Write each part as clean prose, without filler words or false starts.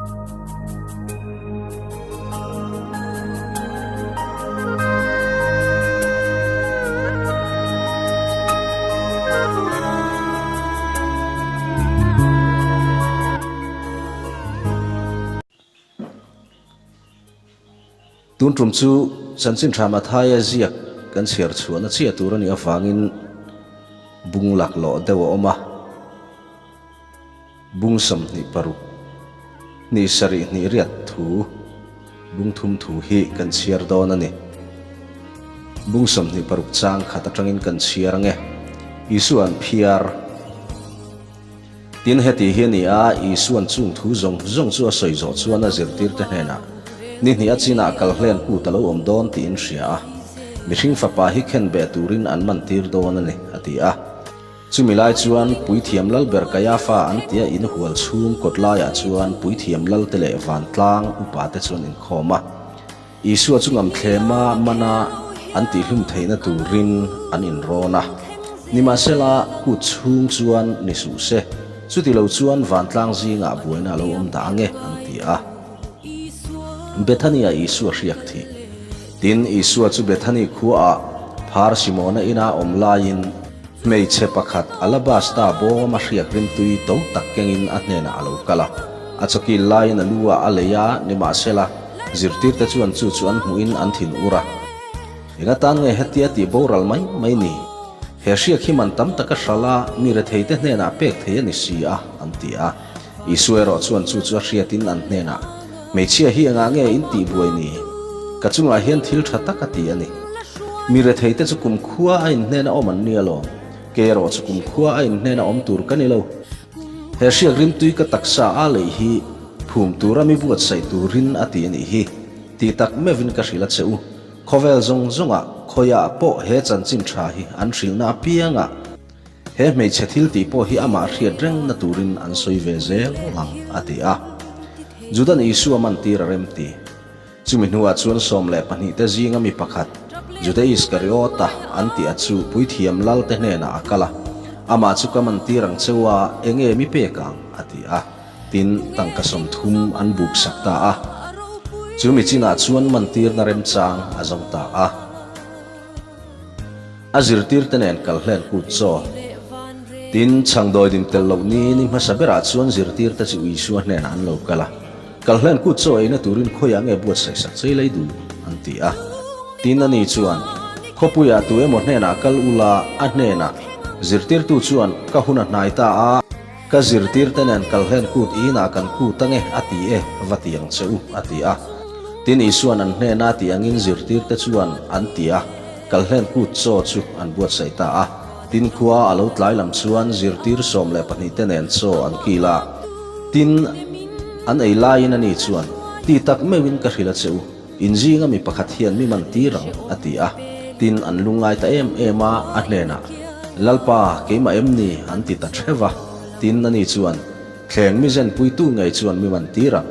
Tun tum chu Chanchin Tha Mathaia ziak kan chhiar chhuahna chiah tur a nih avangin bung laklawh deuh a awm a. Bung 26, hnih sarih hnih riat thu, bung thum thu hi kan chhiar dawn a ni. Bung 26 chang khat atangin kan chhiar ang e. Isua'n phiar. Tin heti hi a ni a, Isua'n chung thu zawng zawng chu a sawi zawh chuan a zirtirte hnenah, Ni hnih a chinah kal hlen kut a lo awm dawn tiin hria a, mihring fapa hi khenbeh turin an mantir dawn a ni, a ti a. Chumi lai chuan Puithiam Lalber Kaiafa an tia in hual chhung kawt laiah chuan Puithiam Lalte leh Vantlang upate chu an inkhawm a. Isua chu ngamthlema mana an tihhlum theihna turin an inrawn a. Nimahsela, kut chhung chuan ni suh se, chuti lo chuan vantlang zingah buaina a lo awm dah ang e, an ti a. Bethania Isua hriak thih. Tin, Isua chu Bethani khuaah phar Simona ina awm laiin, Hmeichhe pakhat alabasta bawm a hriak rimtui to tak kengin a hnenah a lo kal a. A chawkil laiin a lu ah a lei a, nimahsela, zirtirte chuan chu chu an hmuhin an thin ur a. Eng atan nge hetia tih boral mai mai ni? He hriak hi man tam taka hral a, mi retheite hnenah pek thei a ni si a, an ti a. Isua erawh chuan chu chu a hriatin an hnenah, Hmeichhia hi engah nge in tih buai ni? Ka chungah hian thil tha tak a ti a ni. Mi retheite chu kumkhua a inhnen a awm an ni alawm. Kei erawh chu kumkhua a inhnen a awm tur ka ni lo. He hriak rimtui ka taksa a leih hi phum tura mi buatsaih turin a ti a nih hi. Tih tak meuhin ka hrilh a che u. Khawvel zawng zawngah khawiah pawh he chanchin tha hi an hrilhna apiangah he hmeichhe thil tih pawh hi amah hriat rengna turin an sawi ve zel ang a ti a. Judan Isua mantir a remti. Chumi hnuah chuan 12 te zinga mi pakhat, Juda Iskariota an tih a chu puithiam lalte hnenah a kal a, Amah chu ka mantir ang cheu a, enge mi pek ang? a ti a. Tin, tangka 30 an buk sak ta a. Chu mi chinah chuan mantirna remchang a zo ta a. A zirtirte nen kal hlen kut chaw. Tin, chhangdawidim tel loh ni ni hmasa berah chuan zirtirte chu Isua hnenah an lo kal a. Kal hlen kut chaw eina turin khawiah nge buatsaih sak chei lei duh? an ti a. Tin, ani chuan, Khawpuiah tu emaw hnenah kal ula, a hnenah, Zirtirtu chuan, Ka hun a hnai ta a, ka zirtirte nen kal hlen kut inah kan kut ange, a ti e, va ti ang che u, a ti a. Tin, Isua'n an hnena tih angin zirtirte chuan an ti a, kal hlen kut chaw chu an buatsaih ta a. Tin, khua a lo tlai lam chuan zirtir 12 te nen chaw an kil a. Tin, an ei laiin ani chuan, Ti tak meuhin ka hrilh a che u, in zinga mi pakhat hian mi man tir ang, a ti a. Tin, an lungngai ta em em a, a hnenah, Lalpa, keimah em ni? an ti ta theuh a. Tin, ani chuan, Thleng mi zenpuitu ngei chuan mi man tir ang.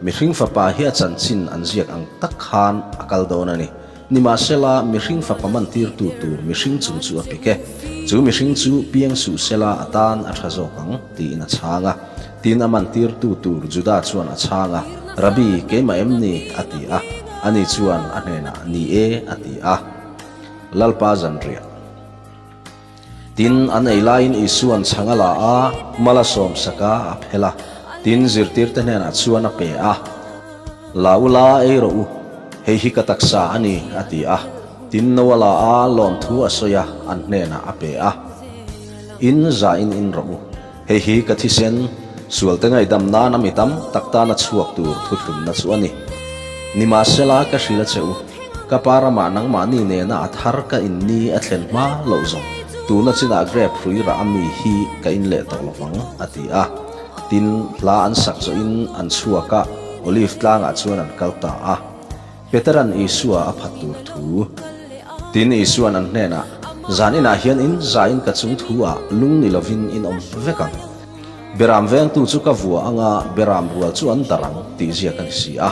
Mihring fapa hi a chanchin an ziak ang tak khan a kal dawn a ni. Nimahsela, mihring fapa mantirtu tur mihring chung chu a pik e. Chu mihring chu piang suh sela a tan a tha zawk ang, tiin a chhang a. Tin a mantirtu tur Juda chuan a chhang a, Rabbi, keimah em ni? a ti a. Ani chuan a hnenah, Ni e, a ti a. Lalpa zanriah. Tin, an ei laiin Isua'n chhang a la a, mal a sawmsak a, a phel a. Tin, zirtirte hnenah chuan a pe a, La u la, ei rawh u, hei hi ka taksa a ni, a ti a. Tin, no a la a, lawmthu a sawi a, an hnenah a pe a. In zahin in rawh u, hei hi ka thisen, sualte ngaihdam nana mi tam tak tana chhuak tur thuthlumna chu a ni. Nimahsela, ka hrilh a che u. Ka pa ramah nangmahni nena a thar ka in ni a thlen hma loh zawng, tuna chinah grape hrui rah a mi hi ka in leh tawh lovang, a ti a. Tin, hla an sak zawhin an chhuak a, Olive tlangah chuan an kal ta a. Petera'n Isua a phat tur thu. Tin, Isua'n an hnenah, Zan inah hian in zain ka chung thu ah lung ni lovin in awm vek ang. Beram vengtu chu ka vua anga beram rual chu an darh ang, tih ziak a ni si a.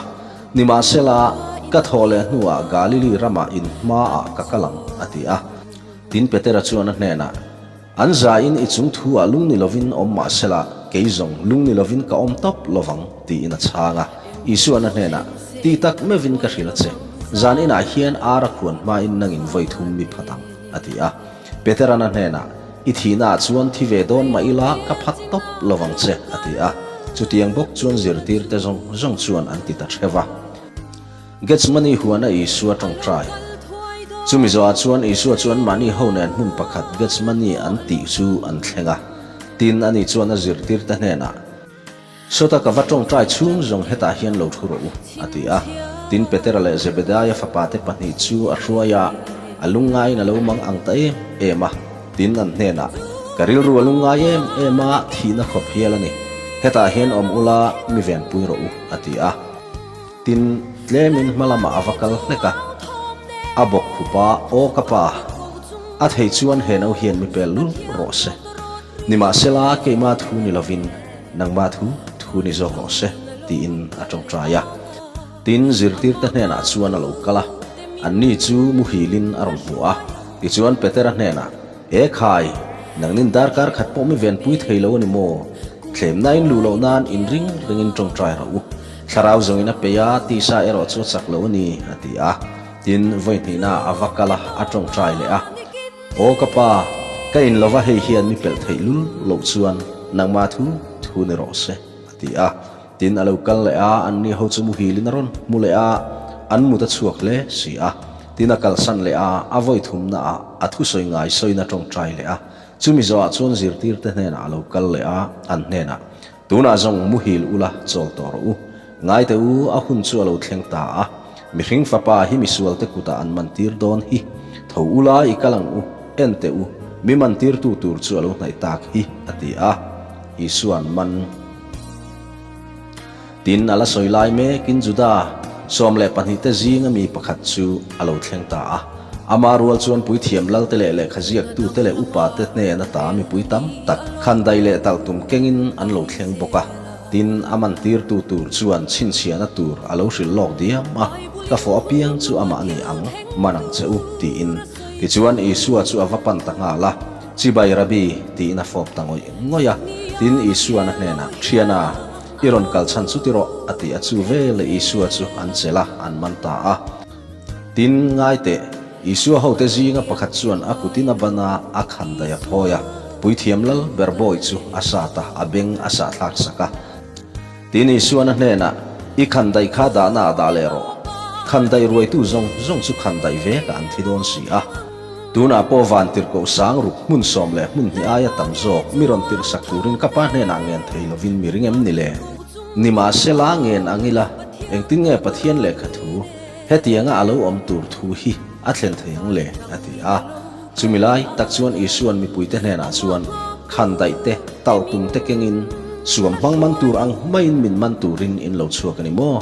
Nimahsela, ka thawh leh hnuah Galili ramah in hmaah ka kal ang, a ti a. Tin Petera chuan a hnenah, An zain i chung thu ah lung ni lovin awm mahsela, Kei zawng lung ni lovin ka awm tawp lovang, tiin a chhang a. Isuan a hnenah, Ti tak meuhin ka hrilh a che. Zan inah hian ar a khuan hmain nangin vawi thum mi phat ang, a ti a. Peteran a hnenah, I thihnaah chuan thi ve dawn mah ila ka phat tawp lovang che, a ti a. Chutiang bawk chuan zirtirte zawng zawng chuan an ti ta theuh a. Gethsemane huana Isua tawngtai. Chumi zawhah chuan Isua chu anmahni ho nen hmun pakhat Gethsemane an tih chu an thleng a. Tin, ani chuan a zirtirte hnenah, Sawta ka va tawngtai chhung zawng hetah hian lo thu rawh u, a ti a. Tin, Petera leh Zebedaia fapate pahnih chu a hruai a, a lungngaiin a lo mang ang ta em em a. Tin, an hnenah, Ka rilru a lungngai em em a, thihna khawp hial a ni. Hetah hian awm ula, mi venpui rawh u, a ti a. Tin, tlemin hma lamah a va kal hlek a, a bawk khup a, Aw ka pa, a thei chuan he no hian mi pel lul rawh se. Nimahsela, keimah thu ni lovin nangmah thu thu ni zawk rawh se, tiin a tawngtai a. Tin, zirtirte hnenah chuan a lo kal a, anni chu muhilin a rawn hmu a. Tichuan Petera hnenah, E khai, nangnin darkar khat pawh mi venpui thei lo a ni maw? Thlemna in luh loh nan inring ringin tawngtai rawh u. Thlarau zawngin a peih a, tisa erawh chu a chak lo a ni, a ti a. Tin, vawi hnihna a va kal a, a tawngtai leh a. Aw ka pa, ka in lova hei hian mi pelh theih lul loh chuan nangmah thu thu ni rawh se, a ti a. Tin, a lo kal leh a, anni ho chu muhilin a rawn hmu leh a, an mut a chhuak hle si a. Tin, a kalsan leh a, a vawi thumnaah a thusawi ngai sawiin a tawngtai leh a. Chumi zawhah chuan zirtirte hnenah a lo kal leh a, an hnenah, Tunah zawng muhil ula chawl tawh rawh u. Ngaite u, a hun chu a lo thleng ta a. Mihring fapa hi misualte kutah an mantir dawn hi. Tho ula i kal ang u, en teh u, mi mantirtu tur chu a lo hnaih tak hi, a ti a. Isua'n man. Tin, a la sawi lai mekin Juda 12 te zinga mi pakhat chu a lo thleng ta a. Ama rual chuan puithiam lalte leh lehkha ziaktute leh upate hnen ata mipui tam tak khandai leh talhtum kengin an lo thleng bawk a. Tin, a mantirtu tur chuan chhinchhiahna tur a lo hrilh lawk diam a, Ka fawh apiang chu amah a ni ang, man ang che u, tiin. Tichuan, Isua chu a va pan ta nghal a, Chibai Rabbi, tiin a fawp ta ngawih ngawih a. Tin, Isua'n a hnenah, Thiana, i rawn kal chhan chu ti rawh, a ti a. Chu veleh Isua chu an chelh a, an man ta a. Tin, ngai teh, Isua hote zinga pakhat chuan a kutin a ban a, a khan daih a phawi a, puithiam lal ber bawi chu a sat a, a beng a sah thlak sak a. Tin, Isuan a hnenah, I khan daih kha dahna ah dah leh rawh. Khan daih ruaitu zawng zawng chu khan daih vekah an thi dawn si a. Tunah pawh van tirhkoh sang ruk hmun sawm leh hmun hnih aia tam zawk mi rawn tirh sak turin ka pa hnenah ngen thei lovin mi ring em ni le? Nimahsela ngen ang ila, engtin nge Pathian lehkha thu Hetianga a lo awm tur thu hi a thlen thei ang le? a ti a. Chumi lai tak chuan Isua'n mipuite hnenah chuan, Khandaih te, talhtum te kengin, suam hmang man tur ang maiin min man turin in lo chhuak a ni maw?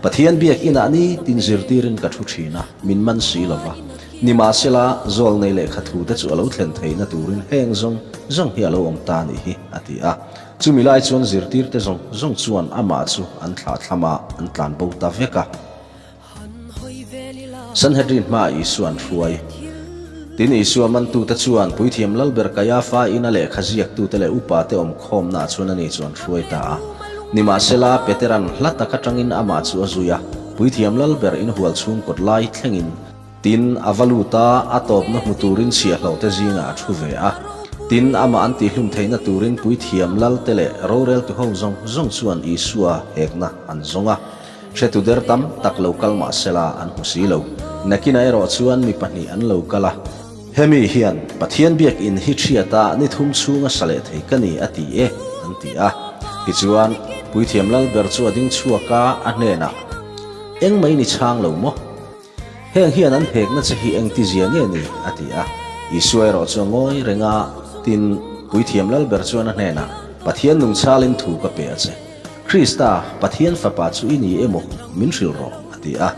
Pathian biak inah ni tin zirtirin ka thu thin a, min man si lo va. Nimahsela, zawlnei lehkha thute chu a lo thlen theihna turin heng zawng zawng hi a lo awm ta a nih hi, a ti a. Chumi lai chuan zirtirte zawng zawng chuan amah chu an thlahthlam a, an tlanbo ta vek a. Sanhedrin hmaah Isua an hruai. Tin, Isua mantute chuan Puithiam Lalber Kaiafa ina lehkha ziaktute leh upate awmkhawmnaah chuan ani chu an hruai ta a. Nimahsela, Petera'n hla tak atangin amah chu a zui a, Puithiam Lalber inhual chhung kawt lai thlengin. Tin, a va lut a, a tawpna hmu turin chhiahhlawhte zingah a thu ve a. Tin, amah an tihhlum theihna turin Puithiam Lalte leh roreltu ho zawng zawng chuan Isua hekna an zawng a. Hretu der tam tak lo kal mah sela an hmu si lo. Nakinah erawh chuan mi pahnih an lo kal a. Hemi hian Pathian biakinn hi thiata ni thum chhunga sa leh thei ka ni a ti e, an ti a. Tichuan, Puithiam Lalber chu a ding chhuak a, a hnenah, Engmah in i chhang lo maw? Heng hian an hekna che hi engtizia nge ni? a ti a. Isua erawh chu a ngawi reng a, tin, Puithiam Lalber chuan a hnenah, Pathian nungchalin thu ka pe a che. Krista, Pathian Fapa chu i ni emaw? Min hrilh rawh, a ti a.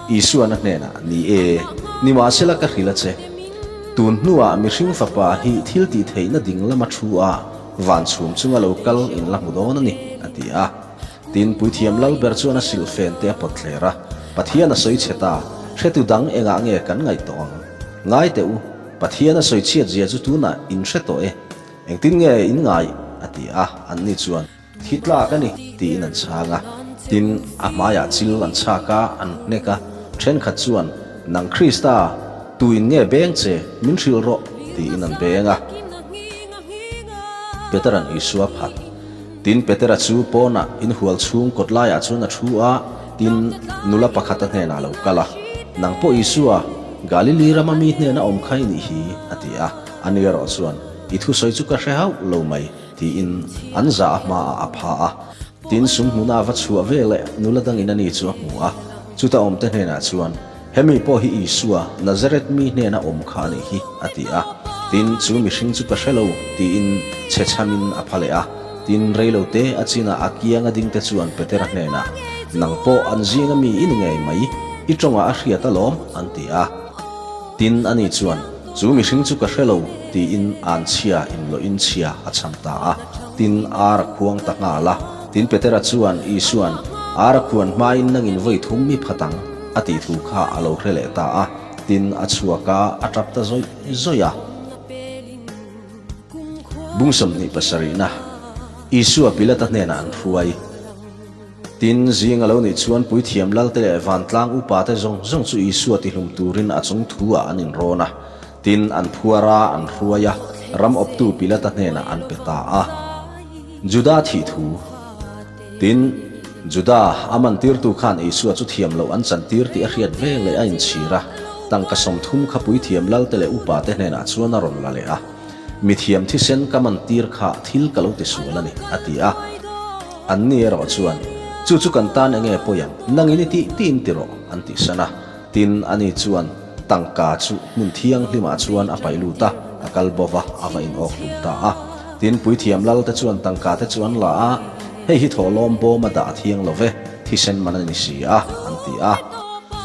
Isua'n a hnenah, Ni e, nimahsela ka hrilh a che. Tun hnuah mihring Fapa hi thil tih theihna ding lama thu a, van chhum chunga lo kal in la hmu dawn a ni, a ti a. Tin, Puithiam Lalber chuan a silhfen te a pawt thler a, Pathian a sawi chhe ta, hretu dang engah nge kan ngaih tawh ang? Ngai teh u, Pathian a sawi chhiat zia chu tunah in hre tawh e. Engtin nge in ngai? A ti a, anni chuan, Thi tlak a ni, tiin an chhang a. Tin, a hmaiah chil an chhak a, an hnek a. Thenkhat chuan, Nang Krista, tuin nge beng che, min hrilh rawh, tiin an beng a. Petera'n Isua phat. Tin, Petera chu pawnah inhual chhung kawt laiah chuan a thu a, tin, nula pakhat a hnenah a lo kal a. Nang pawh Isua, Galili rama mi hnena awm kha i nih hi, a ti a. Ani erawh chuan, I thusawi chu ka hre hauh lo mai, tiin an zah a hmaah a pha a. Tin, sum hmuna a va chhuah ve leh nula dangin ani chu a hmu a. Chuta awmte hnenah chuan, Hemi pawh hi Isua, Nazareth mi hnena awm kha a nih hi, a ti a. Tin, chu mihring chu ka hre lo, tiin chhe chhamin a pha leh a. Tin, reilo te a chinah a kianga dingte chuan Petera hnenah, Nang pawh an zinga mi i ni ngei mai, i tawngah a hriat alawm, an ti a. Tin, ani chuan, Chu mihring chu ka hre lo, tiin an chhia inlawhin chhia a chham ta a. Tin, ar a khuang ta nghal a. Tin, Petera chuan, Isua'n, Ar a khuan hmain nangin vawi thum mi phat ang, a tih thu kha a lo hre leh ta a. Tin, a chhuak a, a tap ta zawih zawih a. Bung 27na, Isua Pilata hnenah an hruai. Tin, zing a lo nih chuan puithiam lalte leh vantlang upate zawng zawng chu Isua tihlum turin a chung thu-ah an inrawn a. Tin, an phuar a, an hruai a, ram awptu Pilata hnenah an pe ta a. Juda thih thu. Tin, Juda, a mantirtu khan Isua chu thiam loh an chantir tih a hriat ve leh a inchhir a, tangka 30 kha puithiam lalte leh upate hnenah chuan a rawn la leh a. Mithiam thisen ka mantir kha thil ka lo tisual a ni, a ti a. Anni erawh chuan, Chu chu kan tan enge pawi ang, nangin i tih tiin ti rawh, an tih san a. Tin, ani chuan tangka chu hmun thianghlimah chuan a paih lut a, a kal bo va, a va inawk hlum ta a. Tin, puithiam lalte chuan tangka te chu an la a, Hei hi thawhlawm bawm a dah a thiang lo ve, thisen man a ni si a, an ti a.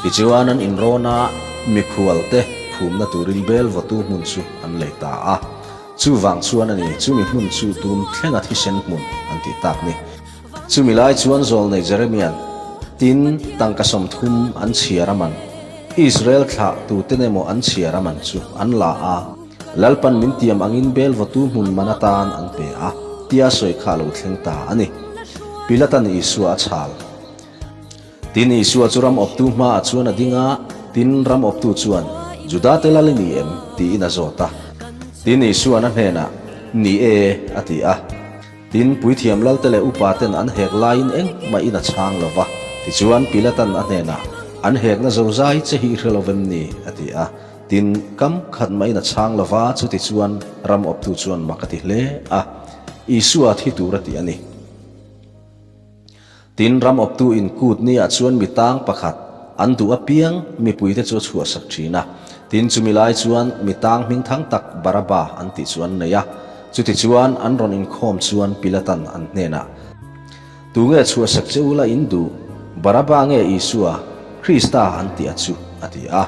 Tichuan, an inrawn a, mikhualte phumna turin bel vawtu hmun chu an lei ta a. Chuvang chuan a ni, chumi hmun chu tun thlenga thisen hmun an tih tak ni. Chumi lai chuan zawlnei Jeremia'n, Tin, tangka 30 an chhiar a man, Israel thlah tuten emaw an chhiar a man chu an la a, Lalpan min tiam angin bel vawtu hmun man atan an pe a, tia sawi kha a lo thleng ta a ni. Pilatan Isua a chhal. Tin, Isua chu ram awptu hmaah chuan a ding a, tin, ram awptu chuan, Judate lal i ni em? tiin a zawt a. Tin, Isua'n a hnenah, Ni e, a ti a. Tin, puithiam lalte leh upaten an hek laiin engmahin a chhang lo va. Tichuan, Pilatan a hnenah, An hekna zozai che hi i hre lo vem ni? a ti a. Tin, kam khat mahin a chhang lo va, chutichuan ram awptu chuan mak a ti hle a. Isua thi tur a ti a ni. Tin, ram awptu in kut niah chuan mi tang pakhat, an duh apiang mipuite chu a chhuahsak thin a. Tin, chumi lai chuan mi tang hming thang tak Baraba an tih chu an nei a. Chutichuan an rawn inkhawm chuan Pilatan an hnenah, Tunge chhuahsak che ula in duh? Baraba nge Isua, Krista an tih a chu? a ti a.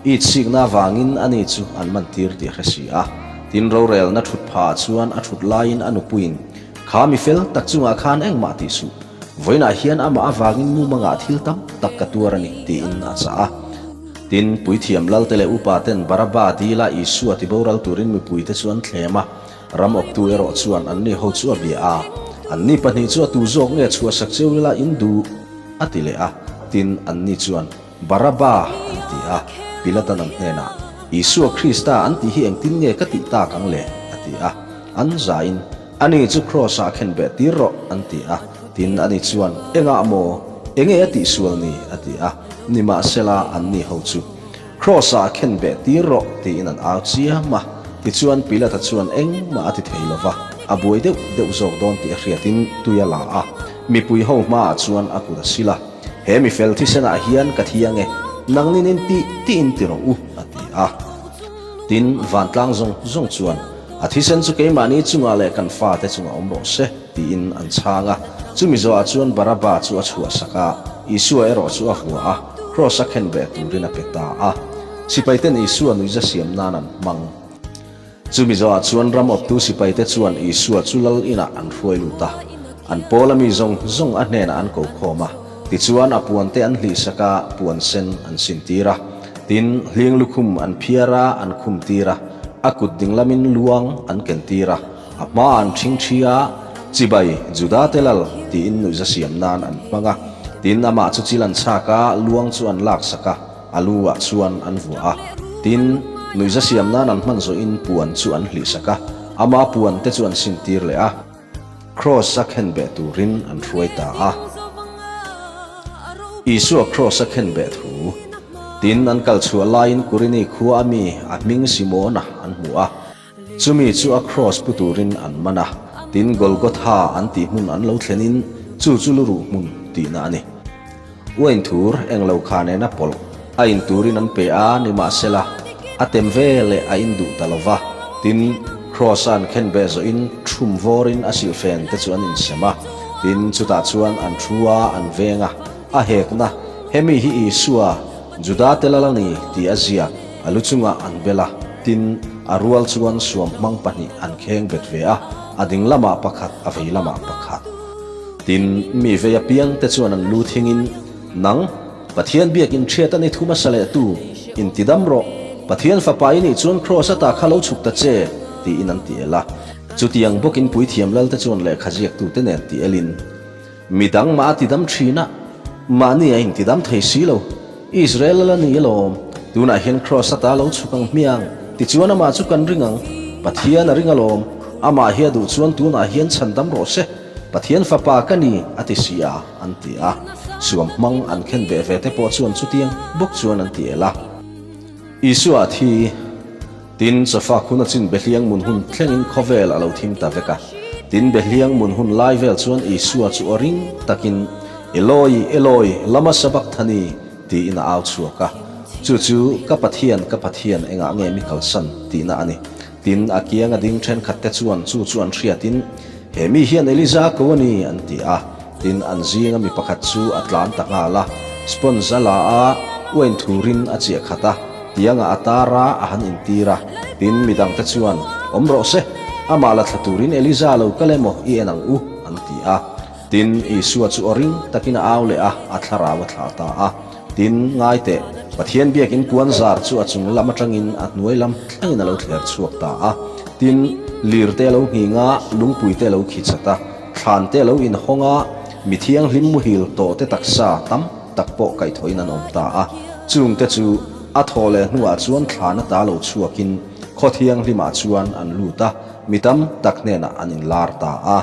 Itsikna avangin ani chu an mantir tih a hre si a. Tin, rorelna thut phah chuan a thut laiin a nupuiin, Kha mi fel tak chungah khan engmah tih suh. Vawiinah hian amah avangin mumangah thil tam tak ka tuar a ni, tiin a chah a. Tin, puithiam lalte leh upaten Barabba dila Isua tiboral turin mipuite chu an thlem a. Ram awptu erawh chuan anni ho chu a bia a, Anni pahnih chu a tu zawk nge chhuahsak cheu ila in duh? a ti leh a. Tin, anni chuan, Barabba an ti a, Pilatan an hnenah, Isua Krista an tih hi engtin nge ka tih tak ang le? a ti a. An zain, Ani chu Kraws-ah khen beh tir rawh, an ti a. Tin, ani chuan, Engah maw? Enge a tihsual ni? a ti a. Nimahsela, anni ho chu, Kraws-ah khen beh tir rawh, tiin an au chiam a. Tichuan, Pilata chuan engmah a ti thei lo va, a buai deuh deuh zawk dawn tih a hriatin tui a la a. Mipui ho hmaah chuan a kut a sil a. He mi fel thisenah hian ka thi ange, nangnin in tih tih in ti rawh u, a ti a. Tin, vantlang zawng zawng chuan, A thisen chu keimahni chungah leh kan fate chungah awm rawh se, tiin an chhang a. Chumi zawhah chuan Barabba chu a chhuahsak a, Isua erawh chu a vua a, Kraws-a khenbeh turin a pe ta a. Sipaiten Isua nuihza siam nan an hmang. Chumi zawhah chuan ram awptu sipaite chuan Isua chu lal inah an hruai lut a. An pawla mi zawng zawng a hnenah an ko khawm a. Tichuan a puante an hlihsak a, puan sen an sintir a. Tin, hling lukhum an phiar a, an khumtir a. A kut dinglamin luang an kentir a. A hmaah an ṭhingṭhi a, Chibai, Judate lal, tiin nuihza siam nan an hmang a. Tin, amah chu chil an chhak a, luang chu an laksak a, a lu ah chuan an vuah a. Tin, nuihza siam nan an hman zawhin puan chu an hlihsak a, ama puan te chu an sintir leh a. Kraws a khenbeh turin an hruai ta a. Isua kraws a khenbeh thu. Tin, an kal chhuah laiin Kurini khua a mi a hming Simona an hmu a. Chumi chu a kraws pu turin an man a. Tin, Golgotha an tih hmun an lo thlenin chu chu luruh hmun tihna a ni. Uain thur eng lo kha nena pawlh a in turin an pe a, nimahsela, a tem ve leh a in duh ta lo va. Tin, Kraws-a an khen beh zawhin thum vawrin a silhfen te chu an insem a. Tin, chutah chuan an thu a, an veng a, a hekna, Hemi hi Isua, Juda te lal a ni, tih a ziak, a lu chungah an bel a. Tin, a rual chuan suam hmang pahnih an kheng bet ve a, a ding lamah pakhat, a vei lamah pakhat. Tin, mi vei apiang te chuan an lu thingin, Nang, Pathian biak inhriat a ni thu hmasa leh tu, intidam rawh, Pathian fapa i nih chuan kraws ata kha lo chhuk ta che, tiin an ti el a. Chutiang bawkin puithiam lal te chuan lehkha ziaktute nen ti elin, Mi dang mah a tidam thin a, mahni a intidam thei si lo, Israel lal a ni alawm, tunah hian kraws ata lo chhuk ang hmiang, tichuan amah chu kan ring ang, Pathian a ring alawm, amah hi a duh chuan tunah hian chhandam rawh se. Pathian fapa ka ni, a ti si a, an ti a. Suam hmang an khen ve ve te pawh chuan chutiang bawk chuan an ti el a. Isua a thi, tin chawfak hun a chin Behliang mun hun thlengin khawvel a lo thim ta vek a. Tin Behliang mun hun lai vel chuan Isua chu aw ring takin, Eloi, Eloi, lama sabachthani? tiin a au chhuak a. Chu chu, Ka Pathian, ka Pathian, engah nge mi kalsan? tihna a ni. Tin, a kianga ding thenkhatte chuan chu chu an hriatin, He mi hian Eliza a ko a ni, an ti a. Tin, an zinga mi pakhat chu a tlan ta nghal a, sponge a la a, uain thurin a chiah khat a, tiangah a tar a, a han intir a. Tin, mi dangte chuan, Awm rawh se, amah la thla turin Eliza lo kal emaw i en ang u, an ti a. Tin, Isua chu aw ring takin a au leh a, a thlarau a thlah ta a. Tin, ngai teh, Pathian biakin puan zar chu a chung lam atangin a hnuai lam thlengin a lo thler chhuak ta a. Tin, lirte a lo nghing a, lungpuite a lo khi chat a, thlante a lo inhawng a, mi thianghlim muhil tawhte taksa tam tak pawh kaihthawhin an awm ta a. Chungte chu a thawh leh hnuah chuan thlan ata lo chhuakin khaw thianghlimah chuan an lut a, mi tam tak hnenah an inlar ta a.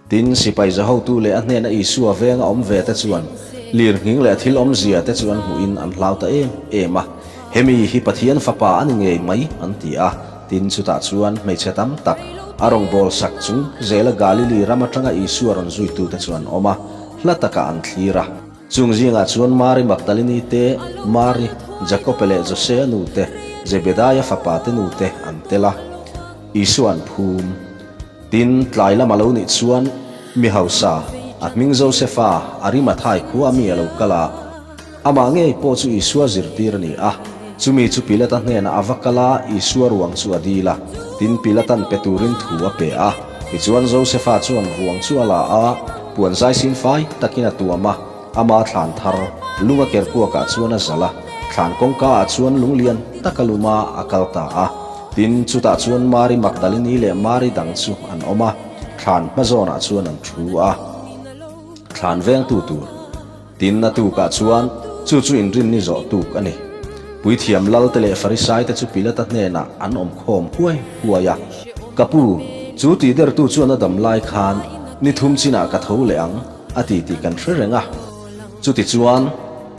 Tin, sipai za hotu leh a hnena Isua venga awm ve te chuan lirnghing leh thil awmzia te chu an hmuhin an hlau ta em em a, Hemi hi Pathian Fapa a ni ngei mai, an ti a. Tin, chutah chuan hmeichhe tam tak a rawngbâwl sak chung zela Galili ram aṭanga Isua rawn zuitute chu an awm a, hla takah an thlir a. Chung zingah chuan Mari Magdalini te, Mari, Jakobe leh Josea nu te, Zebedaia fapa te nu te an tel a. Isua an phum. Tin, tlai lam a lo nih chuan mi hausa, a hming Josefa, Arimathai khua mi a lo kal a. Amah ngei pawh chu Isua zirtir a ni a. Chumi chu Pilata hnenah a va kal a, Isua ruang chu a dil a. Tin, Pilatan pe turin thu a pe a. Tichuan Josefa chuan ruang chu a la a, puan zaisin fai takin a tuam a, ama thlan thar lunga kerkuakah chuan a zalh a, thlan kawngkaah chuan lunglian taka luma a kal ta a. Tin, chutah chuan Mari Magdalini leh Mari dang chu an awm a, thlan hma zawnah chuan an thu a, thlan vengtu tur. Tin, a tukah chuan chu chu inrinni zawh tuk a ni. Puithiam Lalte leh Farisaite chu Pilata hnenah an awm khawm huai huai a. Ka pu, chu tihdertu chuan a dam lai khan ni thum chinah ka tho leh ang, a ti tih kan hre reng a. Chutichuan,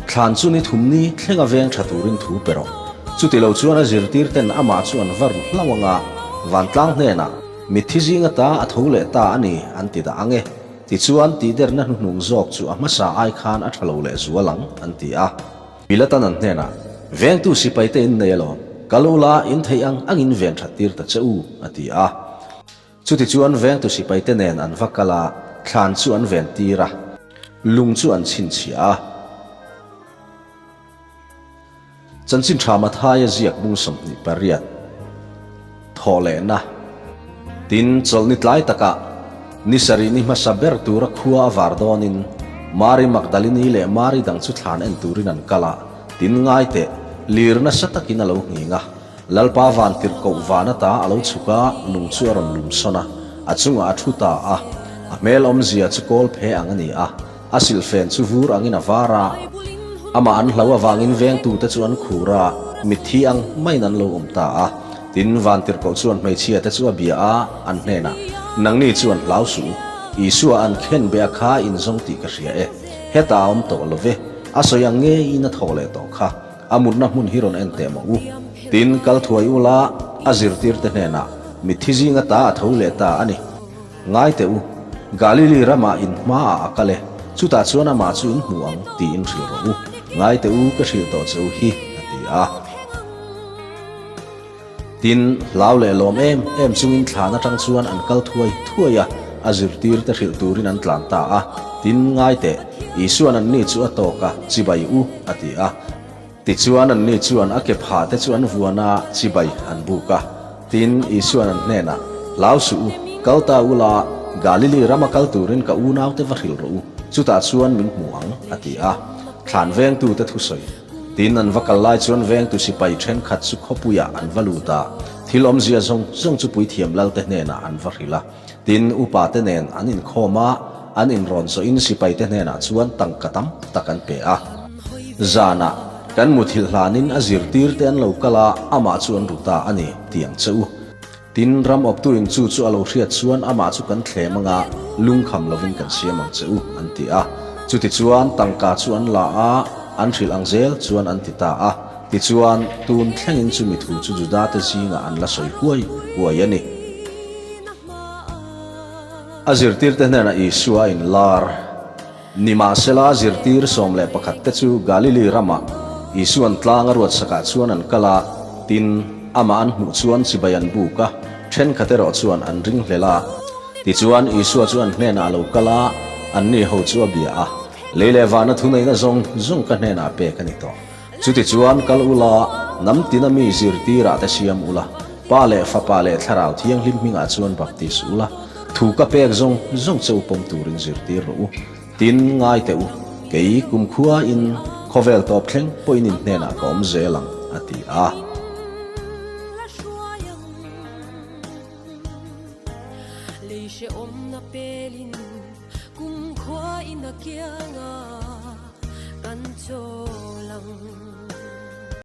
thlan chu ni thum ni thlenga veng tha turin thu pe rawh. Chuti lo chuan a zirtirten amah chu an va ru hlauh ang a, vantlang hnenah, Mitthi zinga ta a tho leh ta a ni, an ti dah ang e. Tichuan, tihderna hnuhnung zawk chu a hmasa ai khan a tha lo leh zual ang, an ti a. Pilatan an hnenah, Vengtu sipaite in nei alawm, kal ula in theih ang angin ven that tir ta che u, a ti a. Chutichuan vengtu sipaite nen an va kal a, thlan chu an ven tir a, lung chu an chhinchhiah a. Chanchin tha Mathaia ziak bung 28 thawh lehna. Tin, chawlhni tlai takah ni sarih ni hmasa ber tura khua a var dawnin Mari Magdalini leh Mari dang chu thlan en turin an kal a, tin ngai teh, lir nasa takin a lo nghing a. Lalpa vantirhkoh van ata a lo chhuk a, lung chu a rawn lum sawn a, a chungah a thu ta a. A hmel awmzia chu kawl phe ang a ni a, a silhfen chu vur angin a var a. Amah an hlo avangin vengtute chu an khur a, mitthi ang maiin an lo awm ta a. Tin, vantirhkoh chuan hmeichhiate chu a bia a, an hnenah, Nangni chuan hlau suh u, Isua an khen be a kha inzawng tih ka hria e. Hetah a awm tawh lo ve, a sawi ang ngeiin a thawh leh tawh kha. A mutna hmun hi rawn en teh mawh u. Tin, kal thuai ula, a zirtirte hnenah, Mitthi zinga ta a tho leh ta a ni. Ngai teh u, Galili ramah in hmaah a kal e, chutah chuan amah chu in hmu ang, tiin hrilh rawh u. Ngai teh u, ka hrilh tawh che u hi, a ti a. Tin, hlau leh lawm em em chungin thlan atang chuan an kal thuai thuai a, a zirtirte hrilh turin an tlan ta a. Tin, ngai teh, Isua'n anni chu a tawk a, Chibai u, a ti a. Tichuan anni chuan a ke phah te chu an vuan a, chibai an buk a. Tin, Isua'n an hnenah, Hlau suh u, kal ta ula, Galili rama kal turin ka unaute va hrilh rawh u, chutah chuan min hmu ang, a ti a. Thlan vengtute thusawi. Tin, an va kal lai chuan vengtu sipai thenkhat chu khawpuiah an va lut a, thil awmzia zawng zawng chu puithiam lalte hnenah an va hrilh a. Tin, upate nen an inkhawm a, an inrawn zawhin sipaite hnenah chuan tangka tam tak an pe a. Zanah, kan muthilh hlanin a zirtirte an lo kal a, amah chu an ru ta a ni, ti ang che u. Tin, ram awptuin chu chu a lo hriat chuan amah chu kan thlem anga lungkham lovin kan siam ang che u, an ti a. Chutichuan, tangka chu an la a, an hrilh ang zel chuan an ti ta a. Tichuan, tun thlengin chumi thu chu Judate zingah an la sawi huai huai a ni. A zirtirte hnenah Isua a inlar. Nimahsela, zirtir 11 te chu Galili ramah Isua'n tlang a ruatsakah chuan an kal a, tin, amah an hmuh chuan chibai an buk a, thenkhat erawh chuan an ringhlel a. Tichuan, Isua chu an hnenah a lo kal a, anni ho chu a bia a, Lei leh vana thuneihna zawng zawng ka hnenah pek a ni tawh. Chutichuan, kal ula, hnam tina mi zirtirah te siam ula, Pa leh Fapa leh Thlarau Thianghlim hmingah chuan baptis ula, thu ka pek zawng zawng che u pawm turin zirtir rawh u. Tin, ngai teh u, kei kumkhua in khawvel tawp thleng pawhin in hnenah ka awm zel ang, a ti a. Kumkhua in a kianga kan chawl ang.